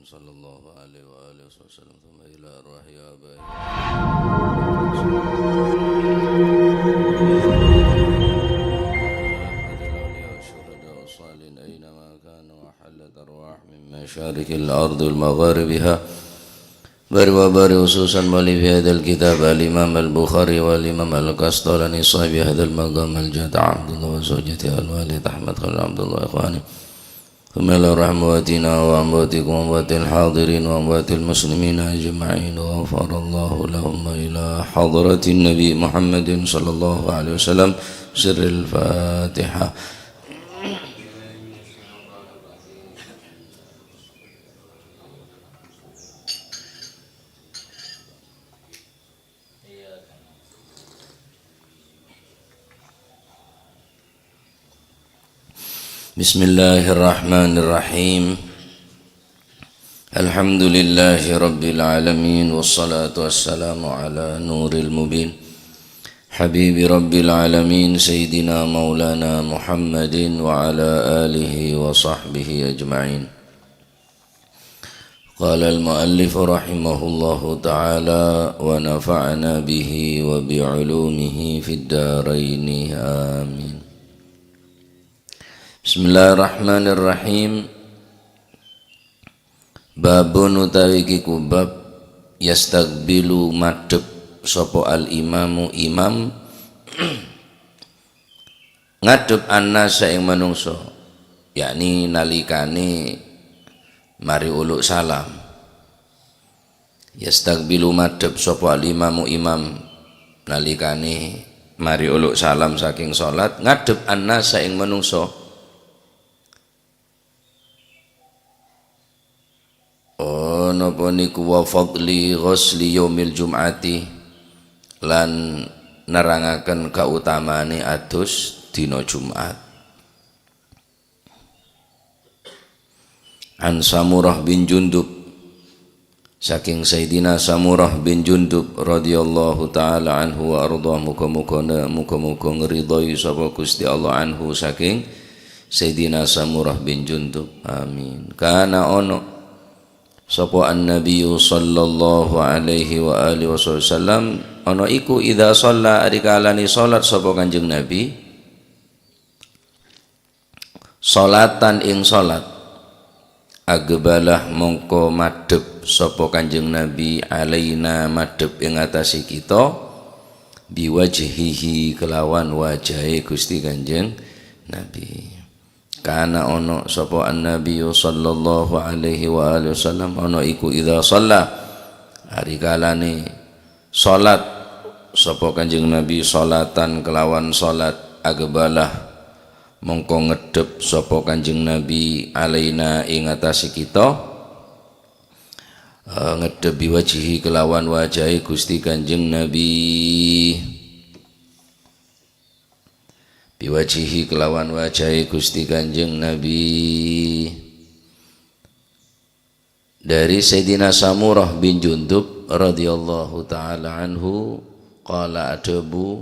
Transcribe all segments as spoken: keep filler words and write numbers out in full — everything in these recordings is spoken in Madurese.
صلى الله عليه وآله وصحبه وسلم. ثم إلى أرواح آبائنا والشهداء والصالحين أينما كانوا، وحلت أرواح من مشارق الأرض ومغاربها، بر وبر، خصوصا مؤلف هذا الكتاب الإمام البخاري والإمام القسطلاني صاحب هذا المقام الجد عبد الله وزوجته الوالد أحمد خليل عبد الله إخواني. ثم إلى أرواح أمواتنا وأمواتكم وأموات الحاضرين وأموات المسلمين أجمعين، غفر الله لهم، وإلى حضرة النبي محمد صلى الله عليه وسلم. سر الفاتحة. بسم الله الرحمن الرحيم. الحمد لله رب العالمين، والصلاة والسلام على نور المبين، حبيب رب العالمين، سيدنا مولانا محمد وعلى آله وصحبه أجمعين. قال المؤلف رحمه الله تعالى ونفعنا به وبعلومه في الدارين، آمين. بسم الله الرحمن الرحيم. Babun utawi iki kubab, yastaqbilu, madhep sapa al-imamu, imam, ngadhep an-nasa, ing manungsa, yakni nalikane mari uluk salam. Yastaqbilu, madhep sapa al-imamu, imam, nalikane mari uluk salam saking salat, ngadhep an-nasa, ing manungsa. Oh, napa niku, wa fadli ghusli yaumil jum'ati, lan nerangaken kautamane adus dina Jumat. An Samurah bin Jundub, saking Sayyidina Samurah bin Jundub radhiyallahu ta'ala anhu wa ardhah, muga-muga ne-, muga-muga ngridhoi sapa Gusti Allah anhu saking Sayyidina Samurah bin Jundub. Amin. Kana ono sapa an-nabiyyu sallallahu alaihi wa alihi wasallam, ana iku idza shalla, ari kalane salat sapa Kanjeng Nabi, sholatan, ing salat, aqbala, mongko madhep sapa Kanjeng Nabi, alaina, madhep ing atase kita, biwajhihi, kelawan wajahe Gusti Kanjeng Nabi. Kana ono sapa an-nabiyyu sallallahu alaihi wa alihi wasallam, ana iku idza shalla, ari kalane salat sapa Kanjeng Nabi, sholatan, kelawan salat, aqbala, mongko ngedhep sapa Kanjeng Nabi, alaina, ing atase kita, eh, ngedhep biwajhihi, kelawan wajahe Gusti Kanjeng Nabi. Biwajhihi, kelawan wajahe Gusti Kanjeng Nabi. Dari Sayyidina Samurah bin Jundub radhiyallahu ta'ala anhu, qala, adhabu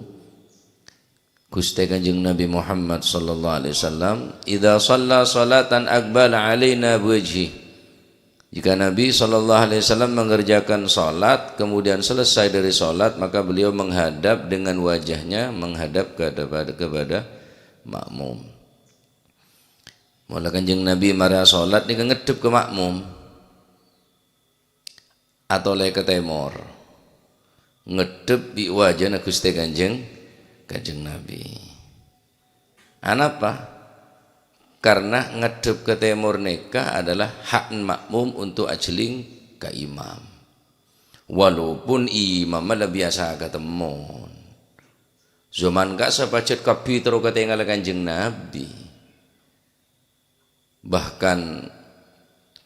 Gusti Kanjeng Nabi Muhammad sallallahu alaihi wasallam, "Idza shalla sholatan aqbala alaina biwajhi." Jika Nabi sallallahu alaihi wasallam mengerjakan salat, kemudian selesai dari salat, maka beliau menghadap dengan wajahnya menghadap kepada, kepada makmum. Mula Kanjeng Nabi mara salat nèka ngedhep ka makmum. Atolè ka tèmor. Ngedhep bi' wajana Ghustè Kanjeng, Kanjeng Nabi. Anapa? Karena ngedhep ka tèmor nèka adalah hakna makmum untuk ajhelling ka imam. Walaupun imamma la biyasa katemmon. Zaman ka'issa pajhât kabbhi terro katèngala Kanjeng Nabi. Bahkan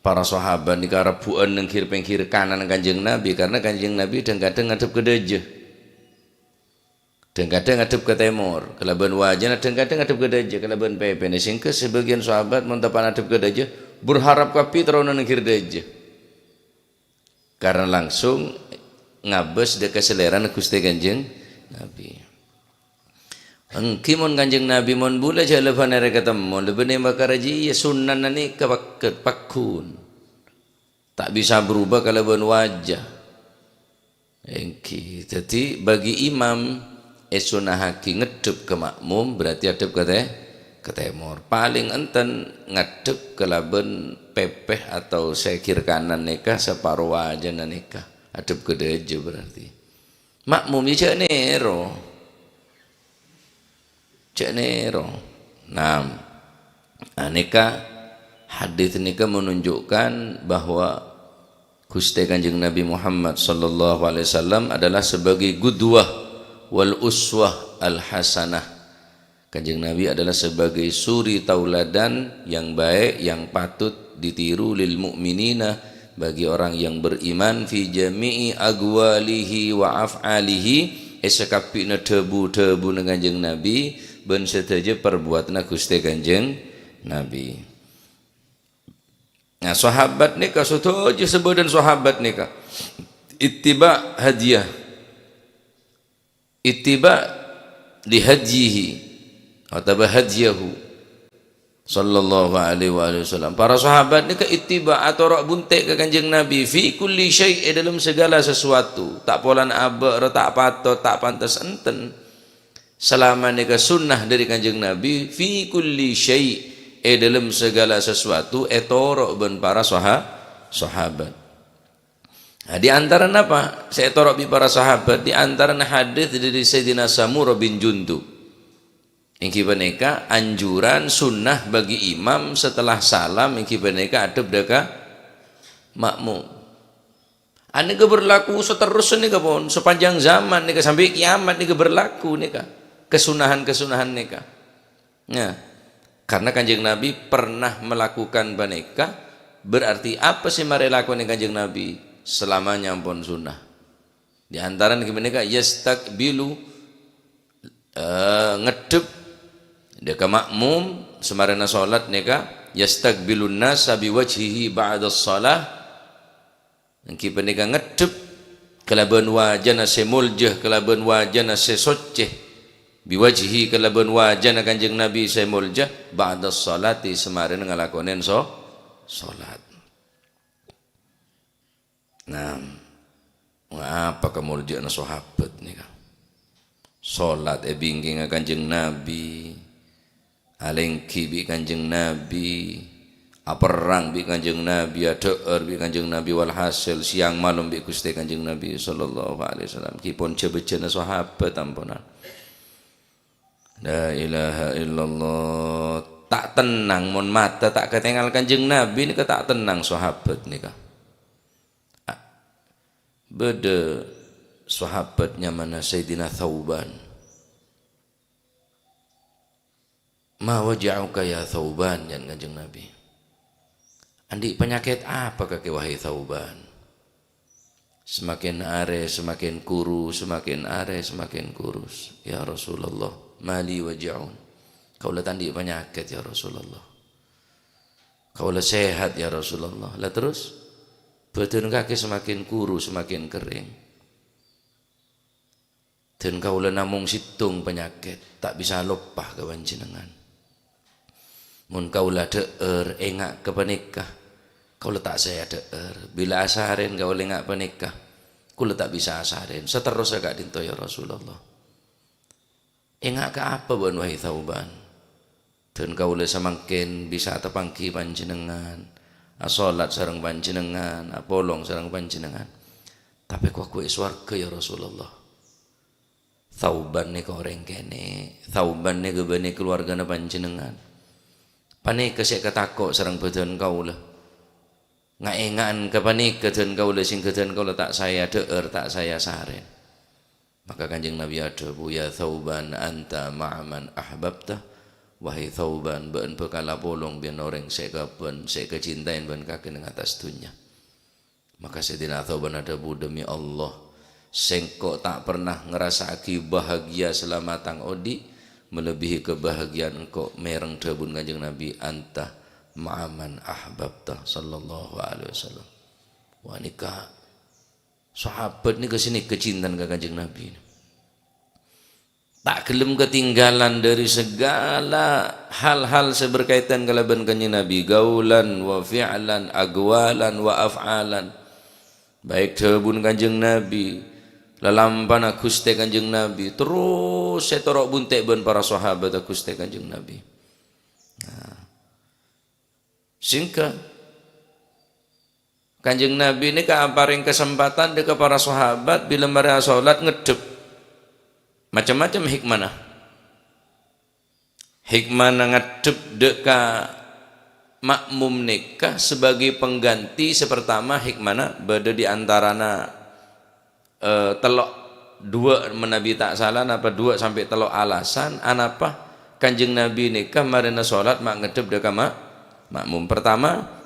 para sahabat nèka rebbhu'ân neng ghir-pèngghir kanan Kanjeng Nabi, karena Kanjeng Nabi dhâng-kadhâng ngadhep ka dhâjâ. Dhâng-kadhâng ngadhep ka tèmor, kalabân wajana dhâng-kadhâng ngadhep ka dhâjâ, kalabân pèpèna. Sehingga sebagian sahabat mon teppa'na ngadhep ka dhâjâ, berharap kabbhi terrona neng ghir dhâjâ. Karena langsung ngabâs dâ' ka salèrana Ghustè Kanjeng Nabi. Èngghi mon Kanjeng Nabi mon bulâ jhâ' la bân arè katemmon, la bânnè makara jiyâ sunnana nèka pagghun. Ta' bisa berubah kalabân wajah. Èngghi. Dhâddhi, bagi imam èsunnahaghi ngeddhep ka ma'mum, berarti addhep ka tè-, ka tèmor. Palèng enten ngaddhep kalabân pèpè atau sè gir kanan nèka, saparo wajana nèka. Addhep ka dâjâ berarti. Ma'mum ya jhâ' nèro. Jhâ' nèro. Nah, anèka hadis nèka menunjukkan bahwa Ghustè Kanjeng Nabi Muhammad sallallahu alaihi wasallam adalah sebagai qudwah wal uswah al hasanah. Kanjeng Nabi adalah sebagai suri tauladan yang baik, yang patut ditiru lil mu'minina, bagi orang yang beriman, fi jami'i aqwalihi wa af'alihi, è sakabbhina dhâbu-dhâbuna Kanjeng Nabi, bân sadhâjâ parbuwâtanna Ghustè Kanjeng Nabi. Nah, sahabat nèka sadhâjâ sabâdhân sahabat nèka ittiba' hadiyah. Ittiba' li hadyihi, otabâ hadyahu, sallallahu alaihi wa alihi wasallam. Para sahabat nèka ittiba', atoro' bunte' ka Kanjeng Nabi, fi kulli syai', è dâlem segala sesuatu. Ta' polana abâ' ro, ta' patot, ta' pantes, enten. Salama nèka sunnah dâri Kanjeng Nabi, fi kulli syai', è dâlem segala sesuatu, ètoro' bân para saha-, sahabat. Nah, di antarana apa sè ètoro' bi' para sahabat? Di antarana hadis dâri Sayyidina Samurah bin Jundub. Èngghi panèka anjuran sunnah bagi imam setelah salam, èngghi panèka addhep dâ' ka ma'mum. Anèka berlaku saterrossa nèka pon, sapanjang zaman nèka, sampai kiamat nèka berlaku nèka, kesunahan-kesunahan nèka. Nah, karena Kanjeng Nabi pernah melakukan panèka, berarti apa sè marè lakonè Kanjeng Nabi selamanya ampon sunnah. Di antarana ghi' panèka yastaqbilu, eh, ngeddhep dâ' ka ma'mum samarèna salat nèka, yastaqbilun nasa biwajhihi ba'das shalah, èngghi panèka ngeddhep kalabân wajana sè molja, kalabân wajana sè soccè, biwajhi kalabân wajana Kanjeng Nabi sè molja, ba'das shalati, samarèna ngalakonè so-, salat. Nah, apa kamolja'anna sahabat nèka? Salat è bingkèngnga Kanjeng Nabi, alèngghi bi' Kanjeng Nabi, aperrang bi' Kanjeng Nabi, adhâ'âr bi' Kanjeng Nabi, walhasil sèyang malem bi' Ghustè Kanjeng Nabi sallallahu alaihi wasallam. Ghi' pon jhâ-bâjâna sahabat, amponan. La ilaha illallah. Ta' tennang, mon mata ta' katèngal Kanjeng Nabi nèka ta' tennang sahabat nèka. A-, bâdâ sahabat nyamana Sayyidina Thauban. "Ma waja'uka ya Thauban?" jâ' Kanjeng Nabi. "Andi' panyakèt apa kakè, wahai Thauban? Semakin arè semakin kurus, semakin arè semakin kurus, ya Rasulullah. Ma li waja'un. Kaulâ ta' andi' panyakèt, ya Rasulullah. Kaulâ sehat, ya Rasulullah. La terros, bhâdhân kakè semakin kurus, semakin kerrèng." "Dân kaulâ namong sèttong panyakèt, ta' bisa loppa ka panjhennengngan. Mon kaulâ adhâ'âr, enga' ka panèka, kaulâ ta' saè adhâ'âr. Bilâ asarèn kaulâ enga' panèka, kaulâ ta' bisa asarèn. Saterrossa ka'dinto, ya Rasulullah." "Enga' ka apa bâ'na, wahai Thauban? Dân kaulâ samangkèn bisa tapangghi panjhennengngan, asolat sareng panjhennengngan, apolong sareng panjhennengngan. Tapè ko-, kowa è sowarghâ, ya Rasulullah. Thauban nèka orèng kènè', Thauban nèka bânnè kalowarghâna panjhennengngan. Panèka sè èkatako' sareng bhâdhân kaulâ. Nga'-enga'an ka panèka dân kaulâ, sèngghâ dân kaulâ ta' saè adhâ'âr, ta' saè asarèn." Maka Kanjeng Nabi adhâbu, "Ya Thauban, anta ma'a man ahbabta." "Wahai Thauban, bâ'na bhâkal apolong bân orèng sè èkabân, sè èkacintaèn bân kakè neng attas dhunnya." Maka Sayyidina Thauban adhâbu, "Demi Allah, sèngko' ta' pernah ngrasa'aghi bahagia salama tang odi', melebihi kebahagiaan engko' mèreng dhâbuna Kanjeng Nabi, 'Anta ma'a man ahbabta,' sallallahu alaihi wasallam." Wah, nèka sahabat nèka sè nèka cintana ka Kanjeng Nabi. Ta' gelem ketinggalan dari segala hal-hal sè berkaitan kalabân Kanjeng Nabi, gaulan wa fi'lan, aqwalan wa af'alan. Baik dhâbuna Kanjeng Nabi, lalampana Ghustè Kanjeng Nabi, terros sè toro' bunte' bân para sahabat Ghustè Kanjeng Nabi. Nah, sehingga Kanjeng Nabi nèka aparèng kasempatan dâ' ka para sahabat bilâ marè asolat ngeddhep. Macem-macem hikmana. Hikmana ngeddhep dâ' ka makmum nèka sebagai pengganti, sè pertama hikmana bâdâ di antarana eh, tello', duwâ' manabi ta' sala, napa duwâ' sampè' tello' alasan, anapa Kanjeng Nabi nèka marèna solat ma' ngeddhep dâ' ka ma-, makmum. Pertama,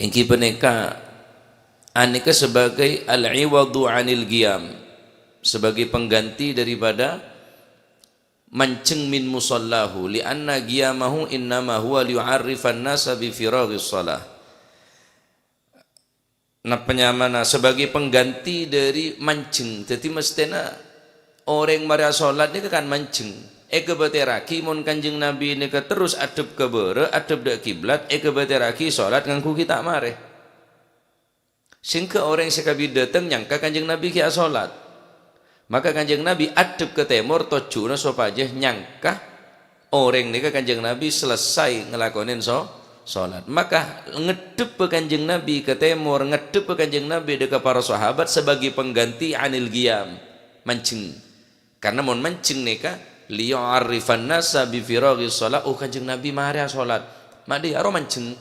èngghi panèka, anèka sebagai al-iwadu 'anil qiyam, sebagai pengganti daripada manjeng min musallahu, li'anna qiyamahu innama huwa liyu'arrifan nasa bi firaghis shalah. Napa nyamana? Sebagai pengganti dari manjeng. Dâddhi, mesthèna orèng marè asolat nèka kan manjeng. Èkabâtèrraghi mon Kanjeng Nabi nèka terros addhep ka bârâ', addhep dâ' kiblat, èkabâtèrraghi solat ngangghuy ta' marè. Sehingga orèng sè kabit dâteng nyangka Kanjeng Nabi ghi' asolat. Maka Kanjeng Nabi addhep ka tèmor tojjhuna sopajâ nyangka orèng nèka Kanjeng Nabi selesai ngalakonè so-, solat. Maka ngeddhebbhâ Kanjeng Nabi ka tèmor, ngeddhebbhâ Kanjeng Nabi dâ' ka para sahabat sebagai pengganti 'anil qiyam, manjeng. Karena mon manjeng nèka, "Liyu'arrifan nasa bi firaghis shalah," oh, Kanjeng Nabi marè asolat. Ma' dhi' aro manjeng.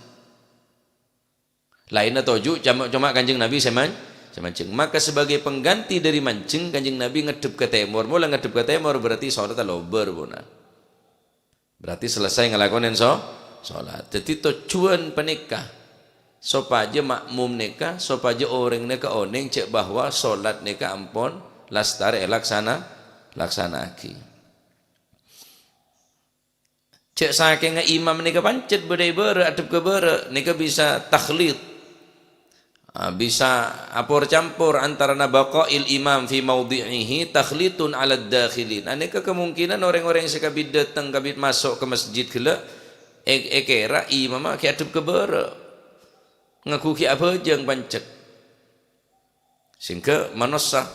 Laènna toju' coma, coma Kanjeng Nabi sè man-, sè manjeng. Maka sebagai pengganti dari manjeng, Kanjeng Nabi ngeddhep ka tèmor. Mola ngeddhep ka tèmor berarti solat lobâr, pona. Berarti selesai ngalakonè so-, solat. Dâddhi, tojjhuwân panèka sopajâ makmum nèka, sopajâ orèng nèka onèng jhâ' bahwa solat nèka ampon lastarè èlaksana-, laksana'aghi. Jhâ' sakènga imam nèka pancèt bâdâ è bârâ', addhep ka bârâ', nèka bisa takhlid. Ah, bisa apor-campor antarana baqa'il imam fi maudhi'ihi takhlidun 'alad dakhilin. Ah, nèka kemungkinan orèng-orèng sè kabit dâteng, kabit maso' ka masjid ghellâ', è-, èkèra imamma ghi' addhep ka bârâ'. Ngangghuy ghi' abhâjâng pancèt. Sehingga manossa,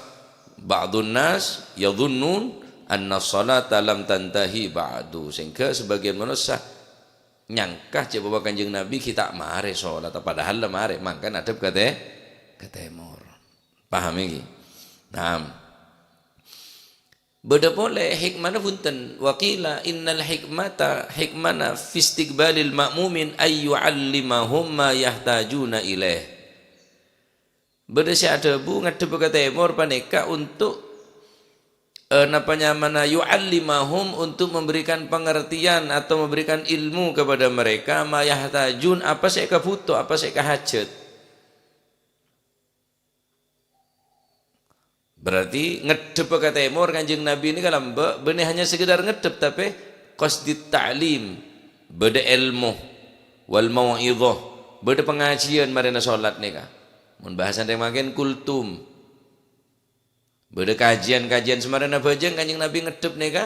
ba'dun nas yadhunnun anna shalata lam tantahi ba'du. Sehingga sebagian manossa nyangka jhâ' bahwa Kanjeng Nabi ghi' ta' marè solat, padahal la marè, mangkana addhep ka tè-, ka tèmor. Paham iki? Naam. Bâdâ polè hikmana bhunten. Wa qila innal hikmata, hikmana fi istiqbalil ma'mumin ay yu'allimahum ma yahtajuna ilaih. Bâdâ sè adhâbu ngadhebbhâ ka tèmor panèka untuk, eh, napa nyamana, yu'allimahum, untuk memberikan pengertian atau memberikan ilmu kepada mereka, ma yahtajun, apa sè èkabhuto, apa sè èkahajhât. Berarti ngadhebbhâ ka tèmor Kanjeng Nabi nèka lambâ', bânnè hanya sekedar ngadhebbhâ, tapè qasdit ta'lim, bâdâ èlmo, wal mau'idhah, bâdâ pangajiyân marèna solat nèka. Mon bhâsana rèng mangkèn kultum. Bâdâ kajian-kajian samarèna bhâjâng Kanjeng Nabi ngadhebbhâ nèka,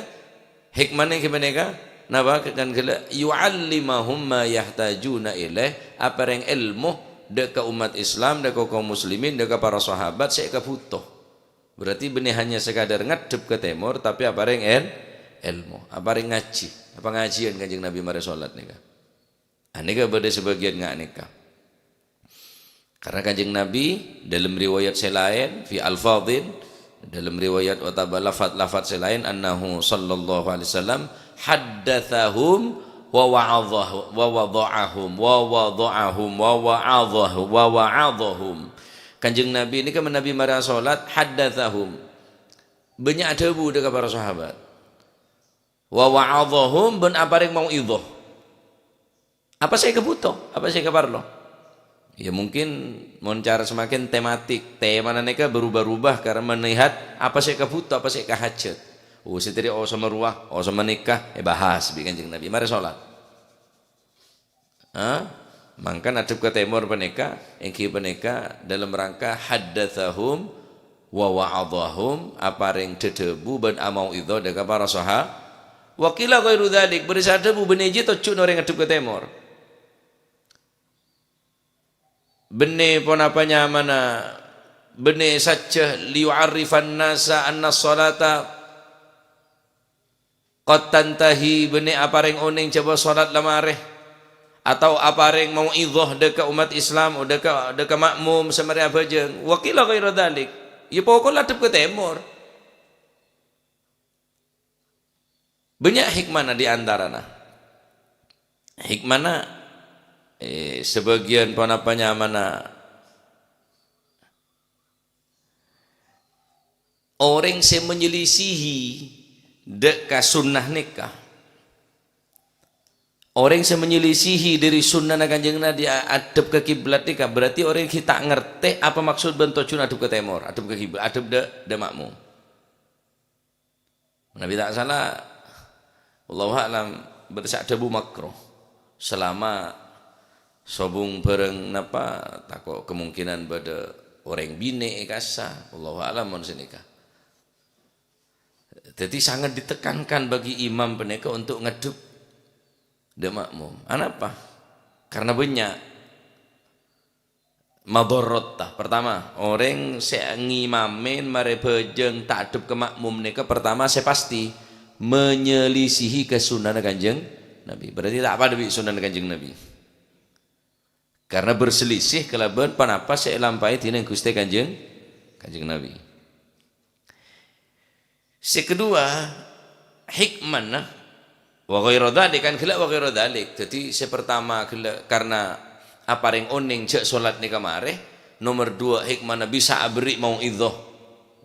hikmana ghi' panèka, napa kan ghellâ', yu'allimahum ma yahtajuna ilaih, aparèng èlmo dâ' ka ommat Islam, dâ' ka kaum muslimin, dâ' ka para sahabat sè èkabhuto. Berarti bânnè hanya sekadar ngadhebbhâ ka tèmor, tapè aparèng èl-, èlmo, aparèng ngajhi, pangajiyân Kanjeng Nabi marè solat nèka. Anèka bâdâ sabâgiyân nga' nèka. Karena Kanjeng Nabi dalam riwayat sè laèn, fi alfadhin, dalam riwayat otabâ lafat-lafat sè laèn, annahu sallallahu alaihi wasallam haddatsahum wa wa'adhah-, wa wadha'ahum, wa wadha'ahum, wa wa'adhah-, wa wa'adhahum. Kanjeng Nabi nèka manabi mara solat, haddatsahum. Bânnya' adhâbu dâ' ka para sahabat. Wa wa'adhahum, bân aparèng mau'idhah. Apa sè èkabhuto? Apa sè èkaparlo? Ya, mungkin mon cara samangkèn tematik, temana nèka berubah-rubah karena melihat apa sè èkabhuto, apa sè èkahajhât. Oh, sè tadi osoma rowa, osoma nèka, èbahas bi' Kanjeng Nabi. Marè solat. Ha? Mangkana adhep ka tèmor panèka, èngghi panèka dalam rangka haddatsahum Wa wa'adhahum, aparèng dhâdhâbu bân amau'idhah dâ' ka para saha-, wa qila ghairu dzalik, bâdâ sè adhâbu bânnè jiyâ tojjhuna orèng ngadhep ka tèmor. Bânnè ponapa nyamana, bânnè sajjhâ liyu'arrifan nasa anna sholata qad tantahi, bânnè aparèng onèng jhâ' bâ' sholat la marè, atau aparèng mau'idhah dâ' ka ommat Islam, dâ' ka, dâ' ka ma'mum sè marè abhâjâng. Wa qila ghaira dzalik. Iyâ, pokok la adhep ka tèmor. Bânnya' hikmana di antarana. Hikmana, eh, sabâgiyân ponapa nyamana orèng sè menyelisihi dâ' ka sunnah nèka. Orèng sè menyelisihi dâri sunnana Kanjeng Nabi a-, adhep ka kiblat nèka, berarti orèng ghi' ta' ngartè apa maksod bân tojjhuna adhep ka tèmor, adhep ka kiblat, adhep dâ', dâ' ma'mum. Manabi ta' sala, wallahu a'lam, bâdâ sè adhâbu makruh. Salama sobung bhâreng napa, tako' kemungkinan bâdâ orèng binè' è kassa', wallahu a'lam mon sanèka. Dhâddhi sangat ditekankan bagi imam panèka untuk ngadhep dâ' ma'mum. Anapa? Karena bânnya' madhârâtta. Pertama, orèng sè ngimamè marè bhâjâng ta' adhep ka ma'mum nèka pertama sè pastè menyelisihi ka sunnana Kanjeng Nabi. Berarti ta' padâ bi' sunnana Kanjeng Nabi. Karena berselisih kalabân ponapa sè èlampaè dhinèng Ghustè Kanjeng, Kanjeng Nabi. Sè kedua, hikmana, wa ghaira dzalik, kan ghellâ' wa ghaira dzalik. Dhâddhi sè pertama ghellâ' karena aparèng onèng jhâ' sholat nèka marè. Nomer dua, hikmana bisa aberri' mau'idhah.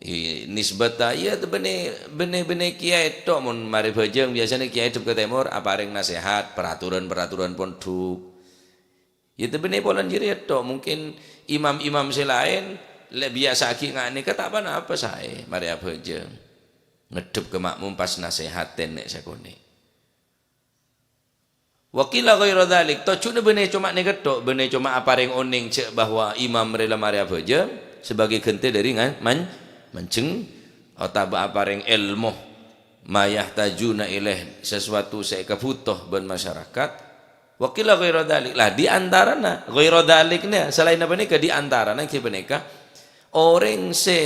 I-, nisbata, iyâ, bânnè, bânnè, bânnè kiyaè tok, mon marè bhâjâng, biasana kiyaè adhep ka tèmor, aparèng nasèhat, peraturan-peraturan pondhuk. Iyâ, bânnè polana jârèya tok, mungkin imam-imam sè laèn, lè' biyasa'aghi nga' nèka ta' ponapa saè, marè abhâjâng. Ngadhep ka ma'mum pas nasèhat tènè' sakonè'. Wa qila ghaira dzalik, tojjhuna bânnè coma nèka tok, bânnè coma aparèng onèng jhâ' bahwa imam rè la marè abhâjâng, sebagai ghântè dâri ngan-, man-, manjheng, otabâ aparèng èlmo, ma yahtajuna ilaih, sesuatu sè èkabhuto bân masyarakat. Wa qila ghaira dzalik. Lah, di antarana ghaira dzalik nè, salaènna panèka, di antarana ghi panèka, orèng sè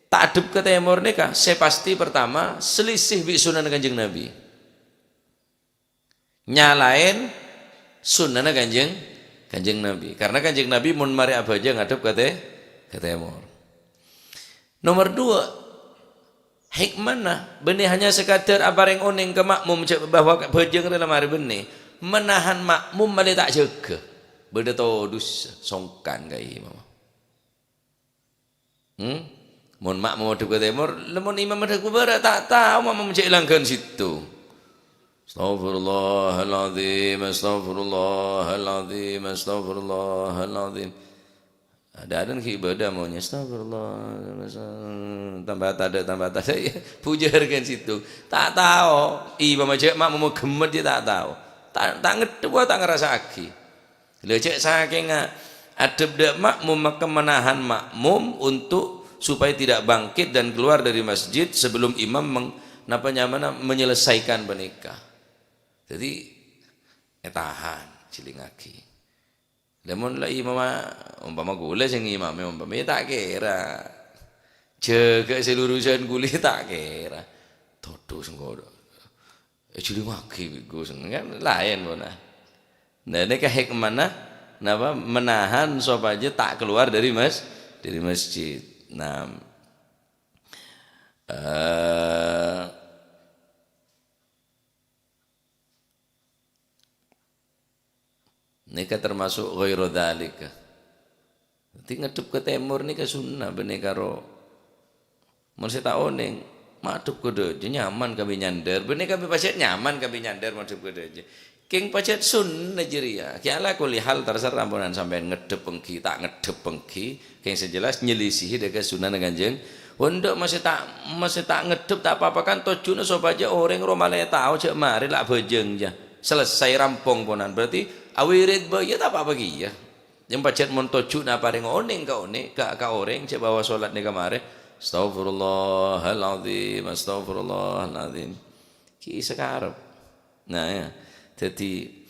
ta' adhep ka tèmor nèka, sè pastè pertama, selisih bi' sunnana Kanjeng Nabi. Nyalaèn sunnana Kanjeng, Kanjeng Nabi. Karena Kanjeng Nabi mon marè abhâjâng ngadhep ka tè-, ka tèmor. Nomer dua, hikmana, bânnè hanya sekadar aparèng onèng ka ma'mum jhâ-, bahwa bhâjâng rè la marè bânnè. Menahan ma'mum malè ta' jâgâ. Bâdâ todus, songkan ka imam. Hmm? Mon ma'mum adhep ka tèmor, lamon imam adhep ka bârâ', ta' tao ma'mum jhâ' langghân sèttong. Astaghfirullahaladzim, astaghfirullahaladzim, astaghfirullahaladzim. Adâ-adâ ghi' bâdâ monyè, "Astaghfirullah." Tambâ tadâ', tambâ tadâ', iyâ, bujâr ghân sèttong. Ta' tao. Imam jhâ' ma'mum ghemmet, iyâ, ta' tao. Ta', ta' ngeddhep, ta' ngarasa'aghi. Lha, jhâ' sakènga adhep dâ' ma'mum, maka menahan ma'mum untuk supaya tidak bangkit dan keluar dari masjid sebelum imam meng-, napa nyamana, menyelesaikan panèka. Dhâddhi, ètahan, jhilingaghi. Lha, mon la imam, ompama kaulâ sè ngimamè, ompama, iyâ ta' kèra. Jâgâ sè lurusan kaulâ ta' kèra. Todus engko'. Èjhilingaghi bi' Gus, kan laèn, pon, ah. Nah, nèka hikmana, napa, menahan sopajâ ta' kalowar dâri mas-, dâri masjid. Nah, eh, nèka termasuk ghairu dzalika. Dhâddhi, ngadhep ka tèmor nèka sunnah, bânnè karo mon sè ta' onèng, madhep ka dâjâ, nyaman kabbhi nyandhâr. Bânnè kabbhi pajhât nyaman kabbhi nyandhâr madhep ka dâjâ. Kèng pajhât sunnah jârèya. Kèng ala kulli hal, terserah amponan sampèyan ngadhep ènggi, ta' ngadhep ènggi. Kèng sè jelas nyelisihi dâ' ka sunnana Kanjeng. Wondhu masè ta', masè ta' ngadhep ta' pa-apa kan tojjhuna sopajâ orèng ro malè tao jhâ' marè la abhâjâng jâ. Selesai rampong ponan. Berarti awirid bâ' iyâ ta' pa-apa kèya. Yang pajhât mon tojjhuna aparèng onèng ka onè-, ka, ka orèng jhâ' bahwa sholat nèka marè, "Astaghfirullahaladzim, astaghfirullahaladzim." Ghi' sakarep. Nah, ya. Jadi,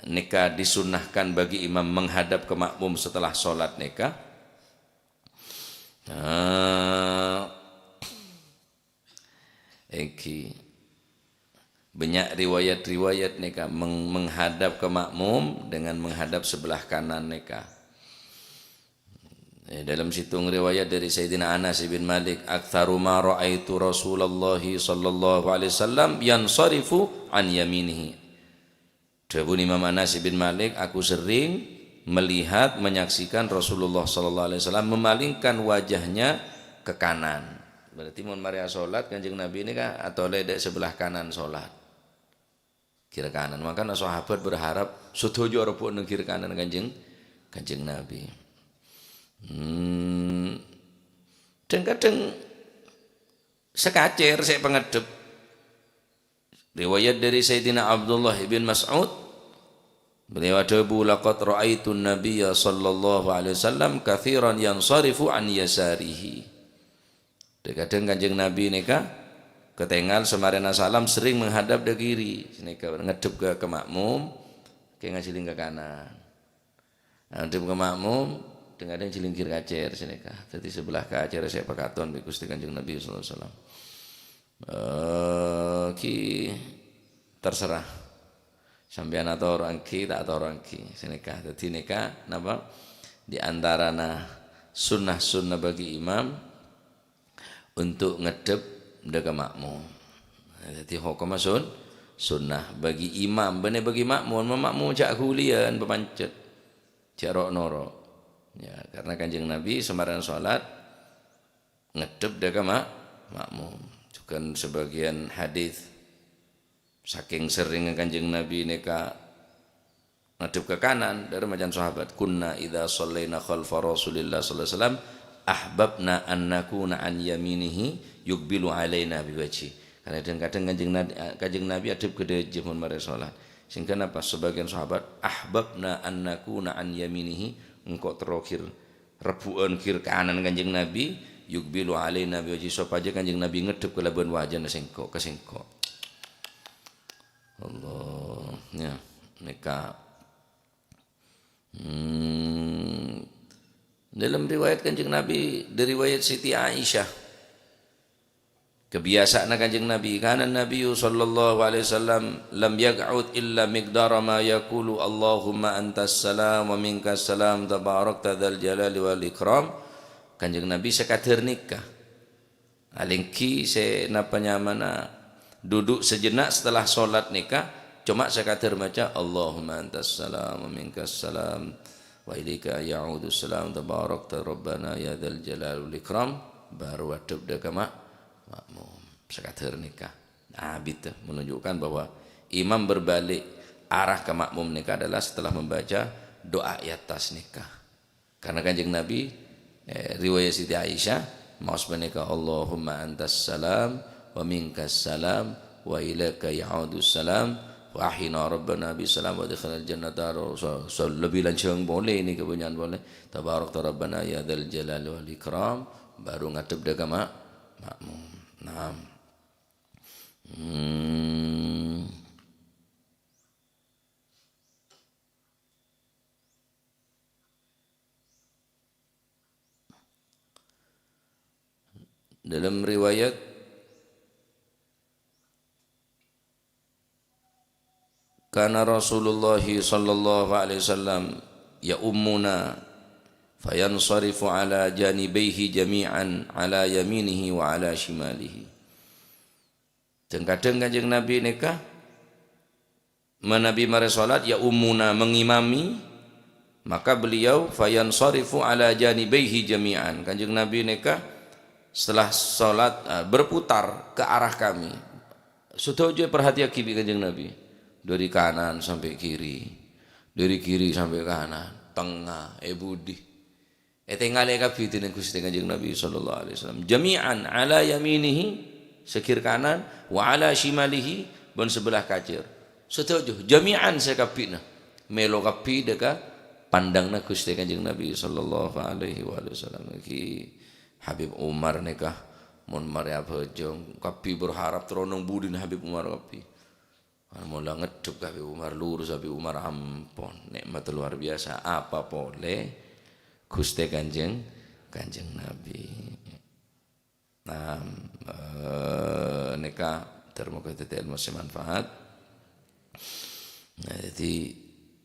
nèka disunnahkan bagi imam menghadap ke makmum setelah sholat nèka. Nah, èngghi. Banyak riwayat-riwayat nèka meng-, menghadap ke makmum dengan menghadap sebelah kanan nèka. Eh, dalam situng riwayat dari Sayyidina Anas bin Malik, "Aktsaru ma ra'aitu Rasulullah sallallahu alaihi wasallam yansarifu an yaminihi." Dhâbuna Imam Anas bin Malik, "Aku sering melihat, menyaksikan Rasulullah sallallahu alaihi wasallam memalingkan wajahnya ke kanan." Berarti mon marè asolat Kanjeng Nabi nèka atolè dâ' sebelah kanan solat. Kiri kanan. Mangkana sahabat berharap sadhâjâ rebbu'ân neng kiri kanan Kanjeng, Kanjeng Nabi. Hmm. Dhâng-kadhâng sakacèr sè pangaddhep. Riwayat dari Sayyidina Abdullah bin Mas'ud, beliau adhâbu, "Laqad ra'aitun Nabiyya sallallahu alaihi wasallam katsiran yansarifu an yasarihi." Dhâng-kadhâng Kanjeng Nabi nèka katèngal samarèna salam sering menghadap dâ' kiri, nèka ngaddhep ka, ka makmum, kèng ajhâling ka kanan. Ngaddhep ka makmum, dhâng-kadhâng jhâling kiri kacèr sanèka. Dhâddhi sebelah kacèr sè pakaton bi' Ghustè Kanjeng Nabi sallallahu alaihi wasallam. Eh, ghi terserah. Sampèyan atoro' èngghi, ta' atoro' èngghi. Sanèka. Dhâddhi nèka napa? Di antarana sunnah-sunnah bagi imam untuk ngaddhep dâ' ka makmum. Dhâddhi hokomma sun-, sunnah bagi imam, bânnè bagi makmum, ma-, makmum jhâ' ghuliyân, papancet. Jhâ' ro'-noro'. Ya, karena Kanjeng Nabi samarèna salat ngaddhep dâ' ka ma-, makmum. Jhughân sebagian hadis, sakèng serrèngnga Kanjeng Nabi nèka ngaddhep ka kanan, dâri maca'na sahabat, "Kunna idza shallaina khalfa Rasulillah sallallahu alaihi wasallam, ahbabna an nakuna an yaminihi yuqbilu alaina biwajhi." Karena kadhâng-kadhâng Kanjeng Nabi, Kanjeng Nabi addhep ka dhâjâ mon marè salat. Sehingga napa? Sebagian sahabat, "Ahbabna an nakuna an yaminihi," engko' terro ghir rebbu'ân ghir kanan Kanjeng Nabi, "yuqbilu alaina biwajhi," sopajâ Kanjeng Nabi ngaddhep kalabân wajana sèngko', ka sèngko'. Allah, ya, nèka. Hmm. Dalam riwayat Kanjeng Nabi, dari riwayat Siti Aisyah, kebiasaanna Kanjeng Nabi, kana Nabiyyu sallallahu alaihi wasallam lam yaq'ud illa miqdara ma yaqulu, "Allahumma antas salam wa minkas salam, tabarakta dzal jalali wal ikram." Kanjeng Nabi sakadhâr nèka. Alèngghi sè napa nyamana duduk sejenak setelah salat nèka, coma sakadhâr maca, "Allahumma antas salam wa minkas salam, wa ilaika ya'udus salam, tabarakta rabbana ya dzal jalali wal ikram," baru addhep dâ' ka ma-, makmum. Sakadhâr nèka. Abit, menunjukkan bahwa imam berbalik arah ke makmum nèka adalah setelah membaca doa di atas nèka. Karena Kanjeng Nabi, eh, riwayat Siti Aisyah, maos panèka, "Allahumma antas salam, wa minkas salam, wa ilaika ya'udus salam, fa ahyina rabbana bis salam, wa adkhilnal jannata," so, so, lebih lanjhâng polè nèka bânnya'an polè, "Tabarakta rabbana ya dzal jalali wal ikram," baru ngaddhep dâ' ka ma-, makmum. Naam. Hmm. Dalam riwayat, kana Rasulullah sallallahu alaihi wasallam ya'ummuna fayansarifu ala janibaihi jami'an, ala yaminihi wa ala shimalihi. Kadhâng-kadhâng Kanjeng Nabi nèka, manabi marè salat, ya'ummuna, mengimami, maka beliau fayansarifu ala janibaihi jami'an. Kanjeng Nabi nèka setelah salat, eh, berputar ke arah kami. Sadhâjâ èparhatèyaghi bi' Kanjeng Nabi. Dâri kanan sampè' kiri, dâri kiri sampè' kanan, tengnga, è budi. Ètèngalè kabbhi dèning Ghustè Kanjeng Nabi sallallahu alaihi wasallam. Jami'an ala yaminihi, sè ghir kanan, wa ala shimalihi, bân sebelah kacèr. Sadhâjâ, jami'an sakabbhina. Mèlo kabbhi dâ' ka pandangna Ghustè Kanjeng Nabi sallallahu alaihi wasallam. Ghi Habib Umar nèka, mon marè abhâjâng, kabbhi berharap terro neng budina Habib Umar kabbhi. Mon la ngeddhep ka Habib Umar, lurus Habib Umar, ampon, nikmat luar biasa. Apa polè Ghustè Kanjeng, Kanjeng Nabi. Nah, eh, nèka dhâr moghâ dhâddhi ilmu sè manfaat. Nah, jadi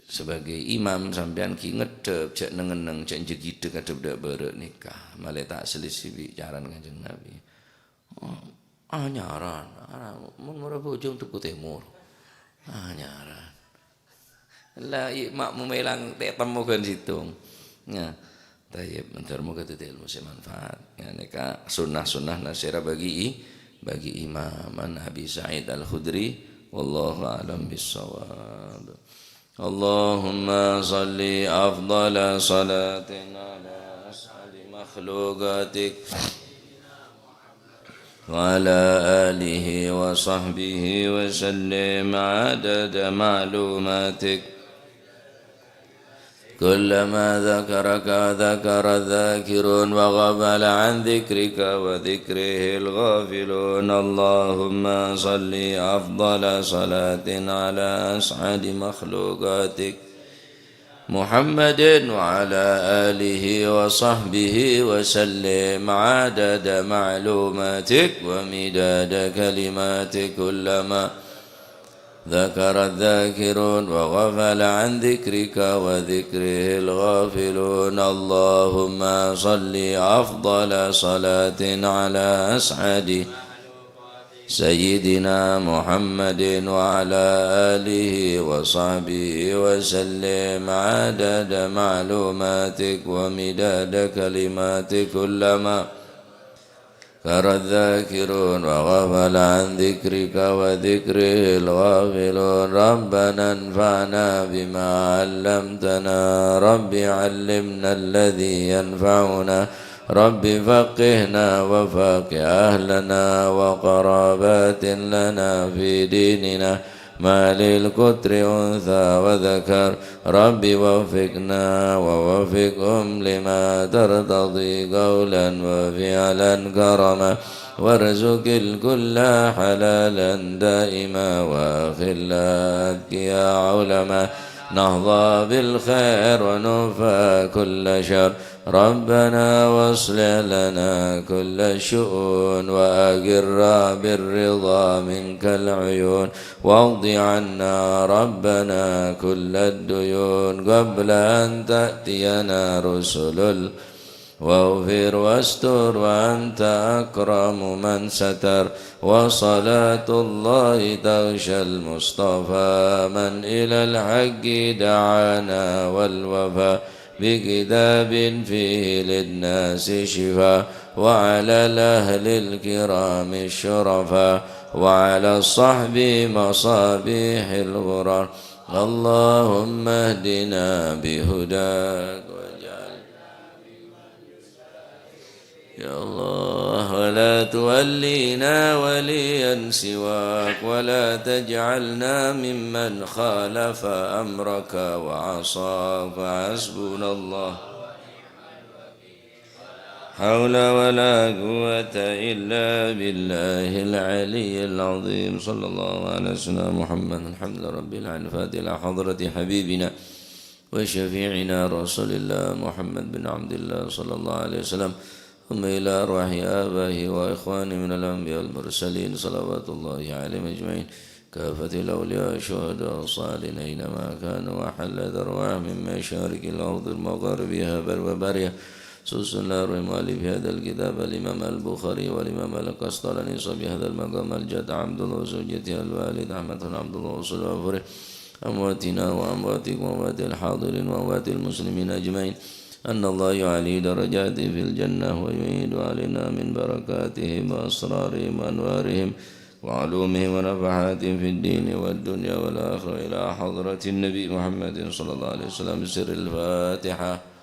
sebagai imam sampèyan ghi ngeddhep, jhâ' neng-enneng, jhâ' jegidhek ngeddhep dâ' bârâ' nèka. Malè ta' selisih bi' carana Kanjeng Nabi. Oh, anyaran, ara-, mon mara bhâjâng tèko tèmor. Anyaran. La, i-, makmum èlang tè-, temmo ghân sèttong. Nah, tayyib, mandhâr moghâ dhâddhi ilmu sè manfaat. Ya, nèka sunnah-sunnah nasèra bagi i-, bagi imam. An Abi Sa'id Al-Khudri, wallahu a'lam bissawab. اللهم صل أفضل صلاة على أسعد مخلوقاتك وعلى آله وصحبه وسلم عدد معلوماتك. كلما ذكرك ذكر الذاكرون وغفل عن ذكرك وذكره الغافلون. اللهم صل أفضل صلاة على أسعد مخلوقاتك محمد وعلى آله وصحبه وسلم عدد معلوماتك ومداد كلماتك. كلما ذكر الذاكرون وغفل عن ذكرك وذكره الغافلون. اللهم صل أفضل صلاة على أسعد سيدنا محمد وعلى آله وصحبه وسلم عدد معلوماتك ومداد كلماتك. كلما ذكر الذاكرون وغفل عن ذكرك وذكره الغافلون. ربنا انفعنا بما علمتنا. رب علمنا الذي ينفعنا. رب فقهنا وفقه أهلنا وقرابات لنا في ديننا. ما للقطر أنثى وذكر. رب وفقنا ووفقهم لما ترتضي قولا وفعلا كرما. وارزق الكل حلالا دائما وأخلاء أتقياء علماء. نحظى بالخير ونكفى كل شر. ربنا واصلح لنا كل الشؤون وأقر بالرضا منك العيون. واقض عنا ربنا كل الديون قبل أن تأتينا رسل ال-، واغفر واستر وأنت أكرم من ستر. وصلاة الله تغشى المصطفى من إلى الحق دعانا والوفا. بكتاب فيه للناس شفاء، وعلى الأهل الكرام الشرفاء، وعلى الصحب مصابيح الغرر. اللهم اهدنا بهداك واجعل يا الله، ولا تولينا وليا سواك، ولا تجعلنا ممن خالف أمرك وعصاك، فحسبنا الله. حول ولا قوة إلا بالله العلي العظيم. صلى الله على سيدنا محمد. الحمد لله رب العالمين. الفاتحة إلى حضرة حبيبنا وشفيعنا رسول الله محمد بن عبد الله صلى الله عليه وسلم، ثم إلى أرواح آبائه وإخوانه من الأنبياء والمرسلين، صلوات الله عليهم أجمعين، كافة الأولياء والشهداء والصالحين أينما كانوا، وحلت أرواحهم من مشارق الأرض ومغاربها وبرها، خصوصا إلى أرواح مؤلف هذا الكتاب الإمام البخاري والإمام القسطلاني صاحب هذا المقام الجد عبد الله وزوجته الوالد أحمد بن عبد الله وأصول وفروعه. أمواتنا وأمواتكم وأموات الحاضرين وأموات المسلمين أجمعين، أن الله يعلي درجاتهم في الجنة ويعيد علينا من بركاتهم وأسرارهم وأنوارهم وعلومهم ونفحاتهم في الدين والدنيا والآخرة إلى حضرة النبي محمد صلى الله عليه وسلم بسر الفاتحة.